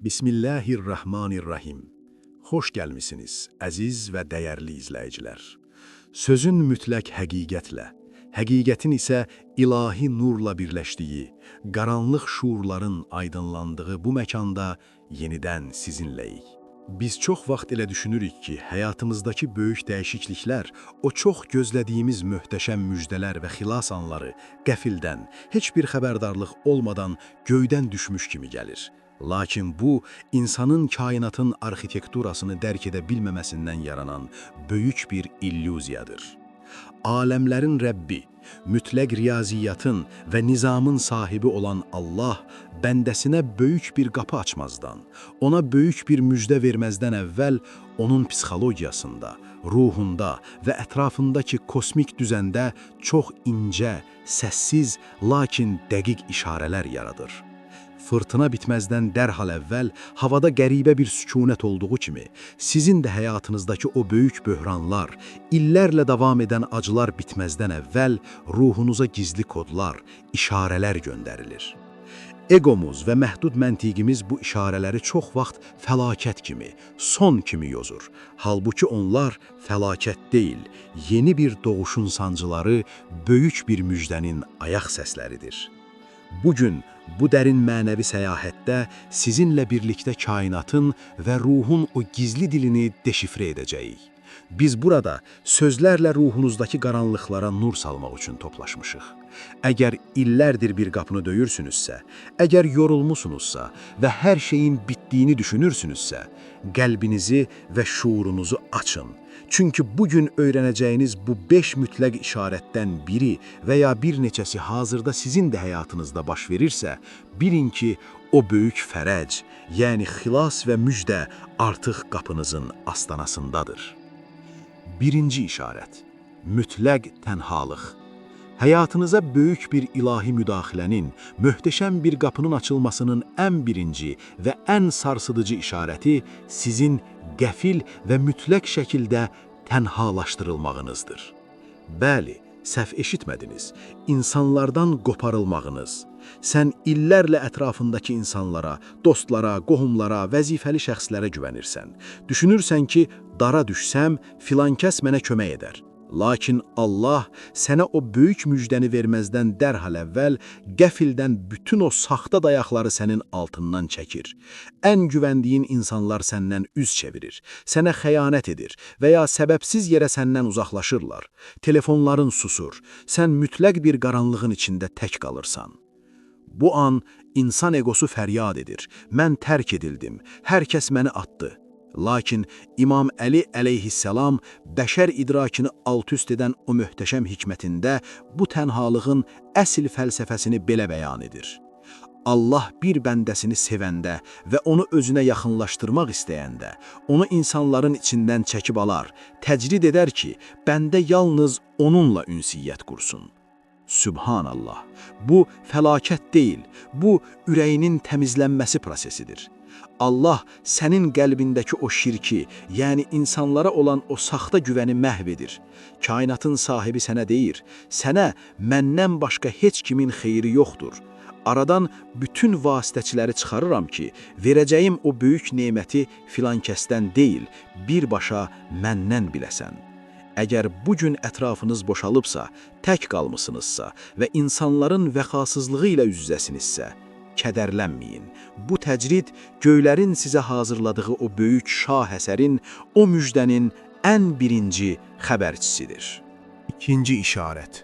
Bismillahirrahmanirrahim. Xoş gəlmisiniz, əziz və dəyərli izləyicilər. Sözün mütləq həqiqətlə, həqiqətin isə ilahi nurla birləşdiyi, qaranlıq şuurların aydınlandığı bu məkanda yenidən sizinləyik. Biz çox vaxt elə düşünürük ki, həyatımızdakı böyük dəyişikliklər, o çox gözlədiyimiz möhtəşəm müjdələr və xilas anları qəfildən, heç bir xəbərdarlıq olmadan göydən düşmüş kimi gəlir. Lakin bu, insanın kainatın arxitekturasını dərk edə bilməməsindən yaranan böyük bir illüziyadır. Aləmlərin Rəbbi, mütləq riyaziyyatın və nizamın sahibi olan Allah, bəndəsinə böyük bir qapı açmazdan, ona böyük bir müjdə verməzdən əvvəl onun psixologiyasında, ruhunda və ətrafındakı kosmik düzəndə çox incə, səssiz, lakin dəqiq işarələr yaradır. Fırtına bitməzdən dərhal əvvəl havada qəribə bir sükunət olduğu kimi, sizin də həyatınızdakı o böyük böhranlar, illərlə davam edən acılar bitməzdən əvvəl ruhunuza gizli kodlar, işarələr göndərilir. Egomuz və məhdud məntiqimiz bu işarələri çox vaxt fəlakət kimi, son kimi yozur. Halbuki onlar fəlakət deyil, yeni bir doğuşun sancıları, böyük bir müjdənin ayaq səsləridir. Bugün bu dərin mənəvi səyahətdə sizinlə birlikdə kainatın və ruhun o gizli dilini deşifre edəcəyik. Biz burada sözlərlə ruhunuzdakı qaranlıqlara nur salmaq üçün toplaşmışıq. Əgər illərdir bir qapını döyürsünüzsə, əgər yorulmusunuzsa və hər şeyin bitdiyini düşünürsünüzsə, qəlbinizi və şuurunuzu açın. Çünki bugün öyrənəcəyiniz bu 5 mütləq işarətdən biri və ya bir neçəsi hazırda sizin də həyatınızda baş verirsə, bilin ki, o böyük fərəc, yəni xilas və müjdə artıq qapınızın astanasındadır. Birinci işarət: mütləq tənhalıq. Həyatınıza böyük bir ilahi müdaxilənin, möhtəşəm bir qapının açılmasının ən birinci və ən sarsıdıcı işarəti sizin qəfil və mütləq şəkildə tənhalaşdırılmağınızdır. Bəli, səhv eşitmədiniz. İnsanlardan qoparılmağınız. Sən illərlə ətrafındakı insanlara, dostlara, qohumlara, vəzifəli şəxslərə güvənirsən. Düşünürsən ki, dara düşsəm, filan kəs mənə kömək edər. Lakin Allah sənə o böyük müjdəni verməzdən dərhal əvvəl qəfildən bütün o saxta dayaqları sənin altından çəkir. Ən güvəndiyin insanlar səndən üz çevirir, sənə xəyanət edir və ya səbəbsiz yerə səndən uzaqlaşırlar. Telefonların susur, sən mütləq bir qaranlığın içində tək qalırsan. Bu an insan egosu fəryad edir. Mən tərk edildim, hər kəs məni atdı. Lakin İmam Əli əleyhissalam bəşər idrakını alt-üst edən o möhtəşəm hikmətində bu tənhalığın əsl fəlsəfəsini belə bəyan edir. Allah bir bəndəsini sevəndə və onu özünə yaxınlaşdırmaq istəyəndə, onu insanların içindən çəkib alar, təcrid edər ki, bəndə yalnız onunla ünsiyyət qursun. Sübhanallah! Bu fəlakət deyil, bu ürəyinin təmizlənməsi prosesidir. Allah sənin qəlbindəki o şirki, yəni insanlara olan o saxta güvəni məhv edir. Kainatın sahibi sənə deyir, sənə məndən başqa heç kimin xeyri yoxdur. Aradan bütün vasitəçiləri çıxarıram ki, verəcəyim o böyük neməti filan kəsdən deyil, birbaşa məndən biləsən. Əgər bu gün ətrafınız boşalıbsa, tək qalmısınızsa və insanların vəxasızlığı ilə üz-üzəsinizsə, kədərlənməyin. Bu təcrid göylərin sizə hazırladığı o böyük şah əsərin, o müjdənin ən birinci xəbərçisidir. İkinci işarət: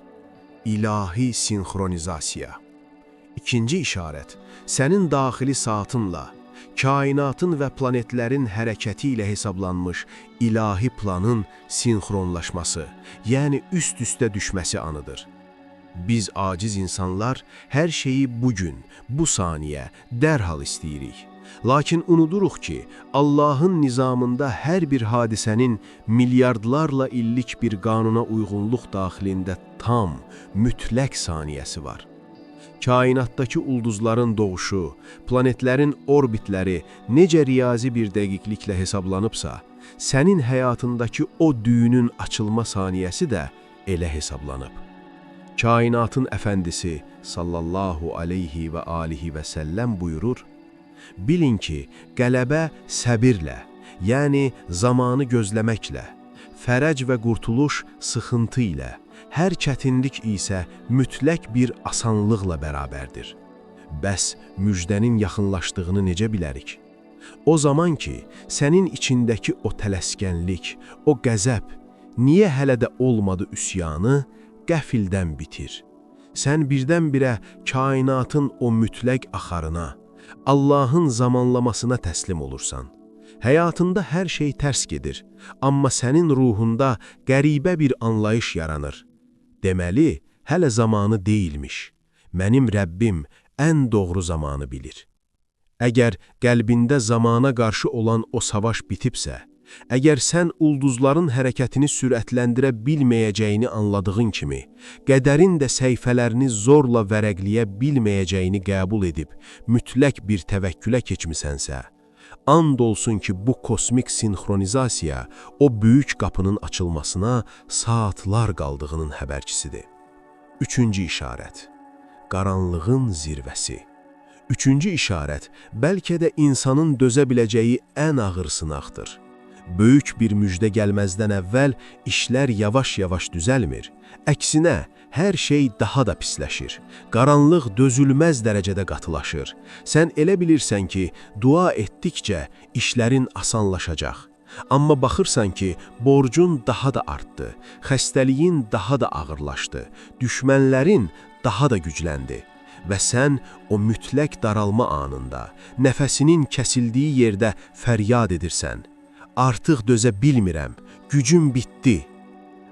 İlahi sinxronizasiya. İkinci işarət, sənin daxili saatınla, kainatın və planetlərin hərəkəti ilə hesablanmış ilahi planın sinxronlaşması, yəni üst-üstə düşməsi anıdır. Biz aciz insanlar hər şeyi bugün, bu saniyə, dərhal istəyirik. Lakin unuduruq ki, Allahın nizamında hər bir hadisənin milyardlarla illik bir qanuna uyğunluq daxilində tam, mütləq saniyəsi var. Kainatdakı ulduzların doğuşu, planetlərin orbitləri necə riyazi bir dəqiqliklə hesablanıbsa, sənin həyatındakı o düyünün açılma saniyəsi də elə hesablanıb. Kainatın əfəndisi sallallahu aleyhi və alihi və səlləm buyurur, Bilin ki, qələbə səbirlə, yəni zamanı gözləməklə, fərəc və qurtuluş sıxıntı ilə, hər çətinlik isə mütləq bir asanlıqla bərabərdir. Bəs müjdənin yaxınlaşdığını necə bilərik? O zaman ki, sənin içindəki o tələskənlik, o qəzəb, niyə hələ də olmadı üsyanı, qəfildən bitir. Sən birdən-birə kainatın o mütləq axarına, Allahın zamanlamasına təslim olursan. Həyatında hər şey tərs gedir, amma sənin ruhunda qəribə bir anlayış yaranır. Deməli, hələ zamanı deyilmiş. Mənim Rəbbim ən doğru zamanı bilir. Əgər qəlbində zamana qarşı olan o savaş bitibsə, əgər sən ulduzların hərəkətini sürətləndirə bilməyəcəyini anladığın kimi, qədərin də səhifələrini zorla vərəqləyə bilməyəcəyini qəbul edib, mütləq bir təvəkkülə keçmisənsə, and olsun ki, bu kosmik sinxronizasiya o böyük qapının açılmasına saatlar qaldığının xəbərçisidir. Üçüncü işarət. Qaranlığın zirvəsi. Üçüncü işarət, bəlkə də insanın dözə biləcəyi ən ağır sınaqdır. Böyük bir müjdə gəlməzdən əvvəl işlər yavaş-yavaş düzəlmir. Əksinə, hər şey daha da pisləşir. Qaranlıq dözülməz dərəcədə qatılaşır. Sən elə bilirsən ki, dua etdikcə işlərin asanlaşacaq. Amma baxırsan ki, borcun daha da artdı, xəstəliyin daha da ağırlaşdı, düşmənlərin daha da gücləndi. Və sən o mütləq daralma anında, nəfəsinin kəsildiyi yerdə fəryad edirsən. Artıq dözə bilmirəm, gücüm bitdi.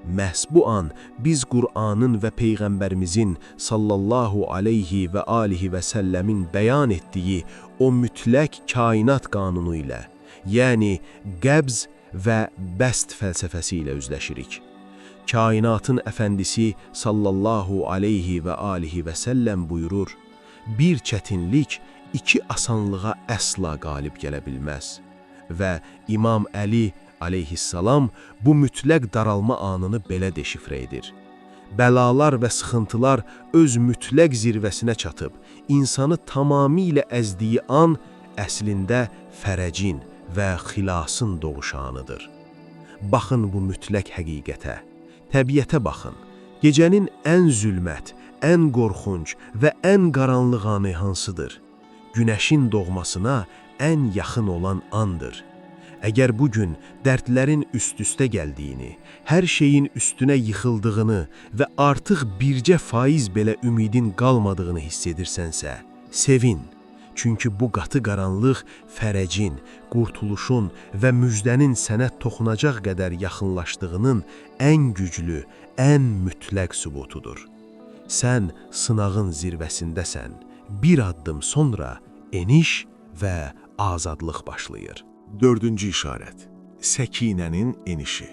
Məhz bu an biz Qur'anın və Peyğəmbərimizin sallallahu aleyhi və alihi və səlləmin bəyan etdiyi o mütləq kainat qanunu ilə, yəni qəbz və bəst fəlsəfəsi ilə üzləşirik. Kainatın əfəndisi sallallahu aleyhi və alihi və səlləm buyurur, bir çətinlik iki asanlığa əsla qalib gələ bilməz. Və İmam Əli aleyhissalam bu mütləq daralma anını belə deşifrə edir. Bəlalar və sıxıntılar öz mütləq zirvəsinə çatıb, insanı tamamilə əzdiyi an əslində fərəcin və xilasın doğuş anıdır. Baxın bu mütləq həqiqətə, təbiətə baxın. Gecənin ən zülmət, ən qorxunc və ən qaranlıq anı hansıdır? Günəşin doğmasına ən yaxın olan andır. Əgər bu gün dərdlərin üst-üstə gəldiyini, hər şeyin üstünə yıxıldığını və artıq bircə faiz belə ümidin qalmadığını hiss edirsənsə, sevin. Çünki bu qatı qaranlıq fərəcin, qurtuluşun və müjdənin sənə toxunacaq qədər yaxınlaşdığının ən güclü, ən mütləq sübutudur. Sən sınağın zirvəsindəsən. Bir addım sonra eniş və azadlıq başlayır. Dördüncü işarət. Səkinənin enişi.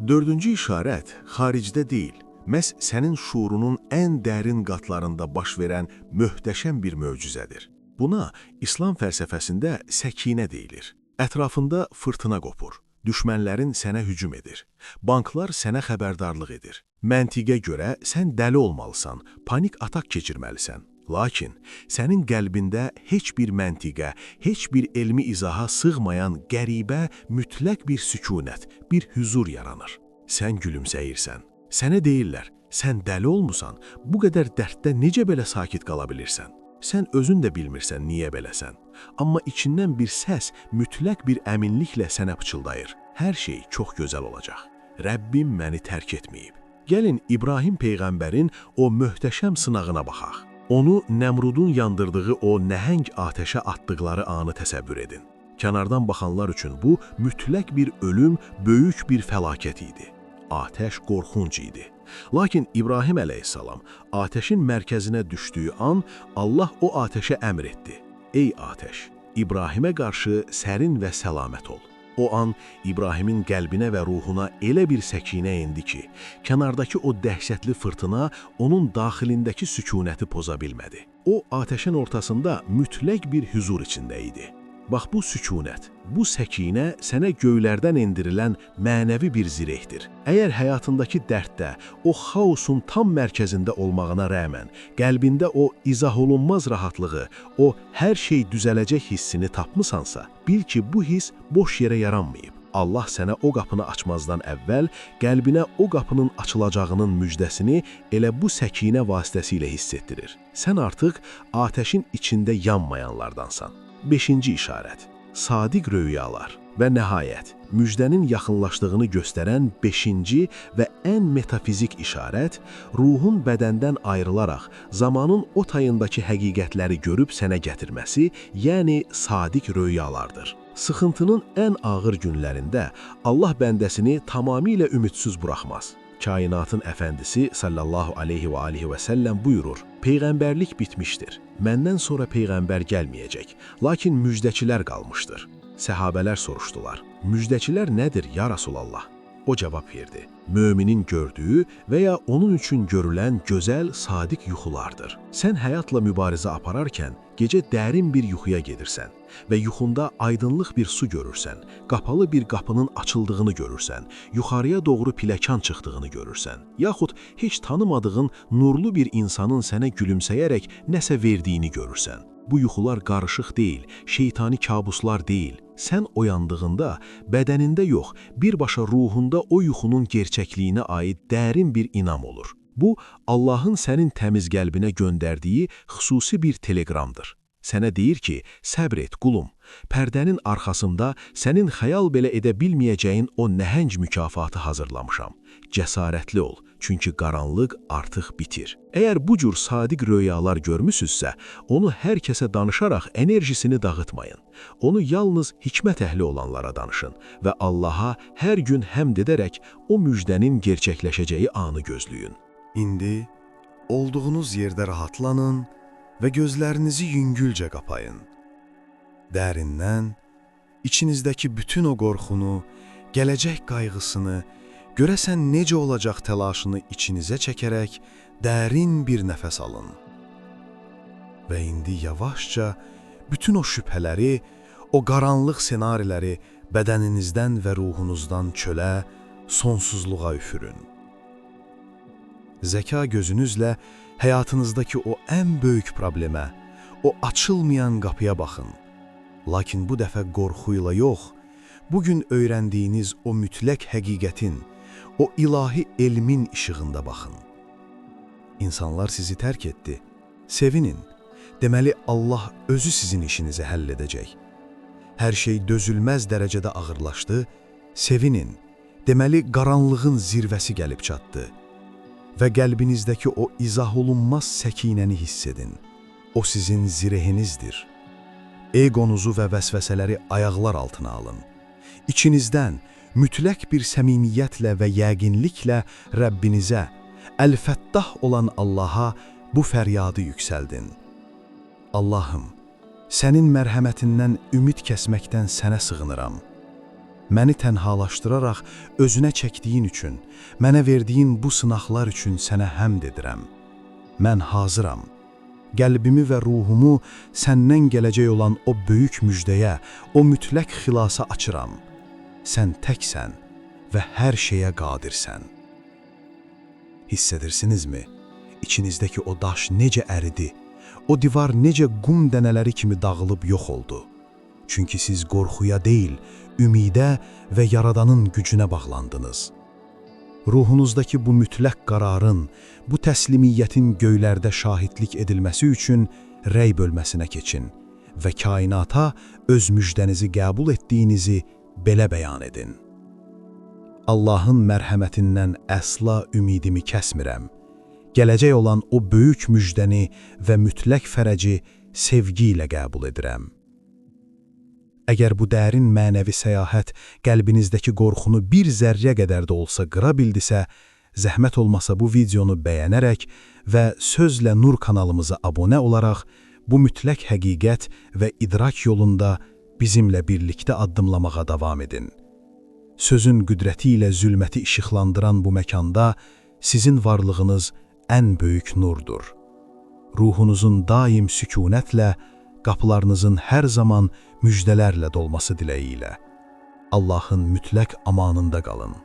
Dördüncü işarət xaricdə deyil, məhz sənin şuurunun ən dərin qatlarında baş verən möhtəşəm bir möcüzədir. Buna İslam fəlsəfəsində səkinə deyilir. Ətrafında fırtına qopur, düşmənlərin sənə hücum edir, banklar sənə xəbərdarlıq edir. Məntiqə görə sən dəli olmalısan, panik atak keçirməlisən. Lakin sənin qəlbində heç bir məntiqə, heç bir elmi izaha sığmayan qəribə, mütləq bir sükunət, bir hüzur yaranır. Sən gülümsəyirsən. Sənə deyirlər, sən dəli olmusan, bu qədər dərddə necə belə sakit qala bilirsən? Sən özün də bilmirsən niyə beləsən. Amma içindən bir səs mütləq bir əminliklə sənə pıçıldayır. Hər şey çox gözəl olacaq. Rəbbim məni tərk etməyib. Gəlin İbrahim peyğəmbərin o möhtəşəm sınağına baxaq. Onu Nəmrudun yandırdığı o nəhəng atəşə atdıqları anı təsəvvür edin. Kənardan baxanlar üçün bu mütləq bir ölüm, böyük bir fəlakət idi. Atəş qorxunc idi. Lakin İbrahim əleyhissalam atəşin mərkəzinə düşdüyü an Allah o atəşə əmr etdi. Ey atəş, İbrahimə qarşı sərin və səlamət ol. O an İbrahimin qəlbinə və ruhuna elə bir səkinə indi ki, kənardakı o dəhşətli fırtına onun daxilindəki sükunəti poza bilmədi. O atəşin ortasında mütləq bir hüzur içində idi. Bax bu sükunət, Bu səkinə sənə göylərdən endirilən mənəvi bir zirehdir. Əgər həyatındakı dərddə, o xaosun tam mərkəzində olmağına rəğmən, qəlbində o izah olunmaz rahatlığı, o hər şey düzələcək hissini tapmısansa, bil ki, bu his boş yerə yaranmayıb. Allah sənə o qapını açmazdan əvvəl qəlbinə o qapının açılacağının müjdəsini elə bu səkinə vasitəsilə hiss etdirir. Sən artıq atəşin içində yanmayanlardansan. Beşinci işarət. Sadiq röyalar və nəhayət, müjdənin yaxınlaşdığını göstərən beşinci və ən metafizik işarət, ruhun bədəndən ayrılaraq zamanın o tayındakı həqiqətləri görüb sənə gətirməsi, yəni sadiq röyalardır. Sıxıntının ən ağır günlərində Allah bəndəsini tamamilə ümidsiz buraxmaz. Kainatın əfəndisi sallallahu aleyhi və alihi və səlləm buyurur: Peyğəmbərlik bitmişdir. Məndən sonra peyğəmbər gəlməyəcək. Lakin müjdəçilər qalmışdır. Səhabələr soruşdular: Müjdəçilər nədir ya Rasulallah? O cavab verdi: Möminin gördüyü və ya onun üçün görülən gözəl, sadiq yuxulardır. Sən həyatla mübarizə apararkən gecə dərin bir yuxuya gedirsən və yuxunda aydınlıq bir su görürsən, qapalı bir qapının açıldığını görürsən, yuxarıya doğru pilləkən çıxdığını görürsən, yaxud heç tanımadığın nurlu bir insanın sənə gülümsəyərək nəsə verdiyini görürsən. Bu yuxular qarışıq deyil, şeytani kabuslar deyil. Sən oyandığında bədənində yox, birbaşa ruhunda o yuxunun gerçəkliyinə aid dərin bir inam olur. Bu, Allahın sənin təmiz qəlbinə göndərdiyi xüsusi bir teleqramdır. Sənə deyir ki, səbr et qulum. Pərdənin arxasında sənin xəyal belə edə bilməyəcəyin o nəhəng mükafatı hazırlamışam. Cəsarətli ol, çünki qaranlıq artıq bitir. Əgər bu cür sadiq röyalar görmüsünüzsə, onu hər kəsə danışaraq enerjisini dağıtmayın. Onu yalnız hikmət əhli olanlara danışın və Allaha hər gün həmd edərək o müjdənin gerçəkləşəcəyi anı gözləyin. İndi olduğunuz yerdə rahatlanın və gözlərinizi yüngülcə qapayın. Dərindən, içinizdəki bütün o qorxunu, gələcək qayğısını, görəsən necə olacaq təlaşını içinizə çəkərək dərin bir nəfəs alın. Və indi yavaşca bütün o şübhələri, o qaranlıq ssenariləri bədəninizdən və ruhunuzdan çölə, sonsuzluğa üfürün. Zəka gözünüzlə həyatınızdakı o ən böyük problemə, o açılmayan qapıya baxın. Lakin bu dəfə qorxuyla yox, bugün öyrəndiyiniz o mütləq həqiqətin, o ilahi elmin işığında baxın. İnsanlar sizi tərk etdi. Sevinin. Deməli Allah özü sizin işinizi həll edəcək. Hər şey dözülməz dərəcədə ağırlaşdı. Sevinin. Deməli qaranlığın zirvəsi gəlib çatdı. Və qəlbinizdəki o izah olunmaz səkinəni hiss edin. O sizin zirehinizdir. Egonuzu və vəsvəsələri ayaqlar altına alın. İçinizdən mütləq bir səmimiyyətlə və yəqinliklə Rəbbinizə, Əl-Fəttah olan Allaha bu fəryadı yüksəldin. Allahım, sənin mərhəmətindən ümid kəsməkdən sənə sığınıram. Məni tənhalaşdıraraq özünə çəkdiyin üçün, mənə verdiyin bu sınaqlar üçün sənə həmd edirəm. Mən hazıram. Qəlbimi və ruhumu səndən gələcək olan o böyük müjdəyə, o mütləq xilasa açıram. Sən təksən və hər şeyə qadirsən. Hiss edirsinizmi? İçinizdəki o daş necə əridi? O divar necə qum dənələri kimi dağılıb yox oldu? Çünki siz qorxuya deyil, ümidə və Yaradanın gücünə bağlandınız. Ruhunuzdakı bu mütləq qərarın, bu təslimiyyətin göylərdə şahidlik edilməsi üçün rəy bölməsinə keçin və kainata öz müjdənizi qəbul etdiyinizi belə bəyan edin. Allahın mərhəmətindən əsla ümidimi kəsmirəm. Gələcək olan o böyük müjdəni və mütləq fərəci sevgi ilə qəbul edirəm. Əgər bu dərin mənəvi səyahət qəlbinizdəki qorxunu bir zərrə qədər də olsa qıra bildisə, zəhmət olmasa bu videonu bəyənərək və Sözlə Nur kanalımıza abunə olaraq bu mütləq həqiqət və idrak yolunda bizimlə birlikdə addımlamağa davam edin. Sözün qüdrəti ilə zülməti işıqlandıran bu məkanda sizin varlığınız ən böyük nurdur. Ruhunuzun daim sükunətlə, Qapılarınızın hər zaman müjdələrlə dolması diləyi ilə. Allahın mütləq amanında qalın.